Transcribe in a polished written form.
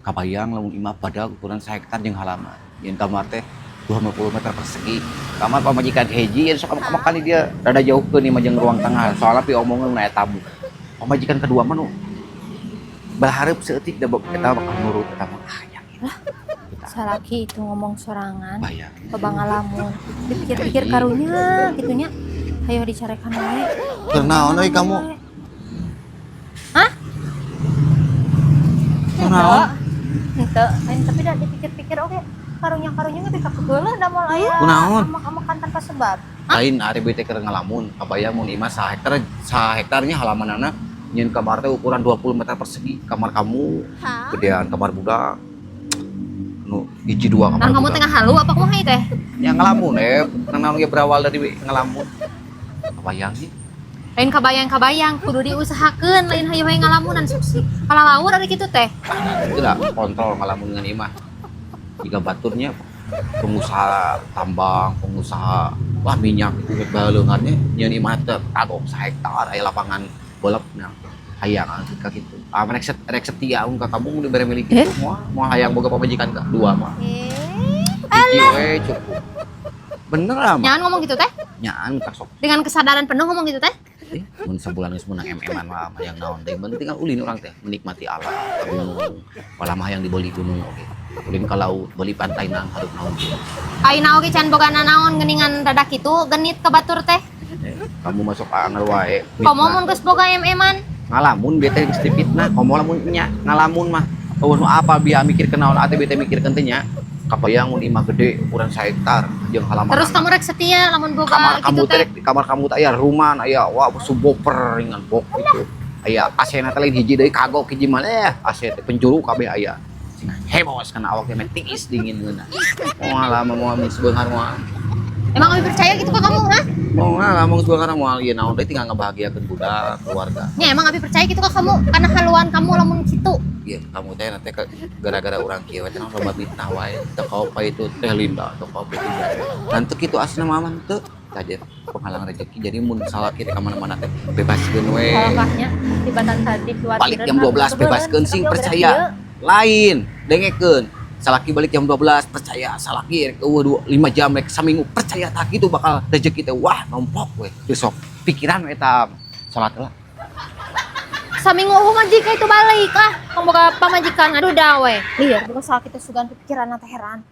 Kabayang lamun imah badag ukuran sahektar jeung halaman. Yen kamar teh 250 meter persegi. Kamar pamajikan hiji yen sok makan dia rada jauh ke nih jeung ruang tengah. Soalnya pi omongan aya tamu. Pamajikan kedua mah nu berharap seeutik da eta bakal nurut eta mah, ah, yakin. Kita Salaki itu ngomong sorangan. Bayang. Loba ngalamun. Dipikir-pikir karunya gitu nya. Hayo dicarekan wae. Keur naon euy kamu? Hah? Keur naon? Henteu, lain, tapi dah dipikir-pikir oke karunya-karunya ge ka kegeuleuh da moal aya. Kunaon? Amak-amakan tanpa sebab. Lain, ari bete keur ngalamun, kabayang mun imah sahektar, sahektarnya halamanana nyeun kamar teh ukuran 20 meter persegi. Kamar kamu gedean kamar budak. Nu hiji dua kamar Nah, kamu budak. tengah halu apa kumaha ieu teh? Ya ngalamun naon ge berawal dari ngalamun. Kabayang sih. Lain kabayang-kabayang, kudu diusahakeun, lain hayu hayu ngalamunan sukses. Kalau ari kitu teh. Itu lah kontrol ngalamun dengan imah. Jika baturnya pengusaha tambang, pengusaha wah minyak itu baleungannya nyeun imah teh kagok sahektar aya lapangan golf, nah hayang ka kitu. Ah, rek rek setia ka kamu dibere milik Eh? kitu moal moal hayang boga pamajikan ka dua mah. Hiji we cukup. Bener ah mah. Jangan ngomong gitu teh. Nyaan tak sok. Dengan kesadaran penuh ngomong gitu teh. Eh, mun sabulan geus meunang MM-an mah hayang naon deui. Penting tinggal ulin urang teh menikmati alam ka gunung. Walah mah hayang dibeli gunung oge. Ulin ka laut, beli pantai nang hareup naon kieu. Ayeuna oge can boga nanaon geuningan rada kitu genit ka batur teh. Eh, kamu masuk anger wae. Komo mun geus boga MM-an. Ngalamun bete geus dipitnah, komo lamun nya ngalamun mah. Eueuh nu apa bia mikir naon ate bete mikirkeun teh nya. Kabayang mun imah gede ukuran sahektar jeung halaman. Terus kamu rek setia lamun boga Kamar kamu gitu teh teh. Kamar kamu teh aya rumah aya wah subwoofer ringan bok gitu. Aya AC na teh lain hiji deui, kagok hiji mah AC teh penjuru kabeh aya. Sing heboh kana awak teh meh tiis dingin ngeunah. Moal lah moal mun sebeunghar moal. Emang abi percaya gitu ke kamu, hah? Moal lah mun sebeunghar moal ieu naon deui, tinggal ngebahagiakeun budak keluarga. Ya emang abi percaya gitu ke kamu karena haluan kamu lamun kitu. Iya, kamu teh nanti gara-gara urang kieu teh loba fitnah wae. Teu apa itu teh Linda, teu apa itu janda. Dan teu kitu aslinya mah teu. Tadi penghalang rezeki, jadi mun salah kita ka mana-mana teh bebaskeun we. Kalakahnya tibatan tadi. Balik jam 12 bebaskeun sing percaya. Lain, dengekeun. Salaki balik jam 12 percaya, salaki rek eueuh 5 jam rek saminggu percaya tak itu bakal rezeki teh wah nomplok we. Besok pikiran eta salat lah. Saminggu eueuh majikan itu balik ah. Kamu boga pamajikan aduh dah we. Lieur bukan salah kita sugan pikiran teh heran.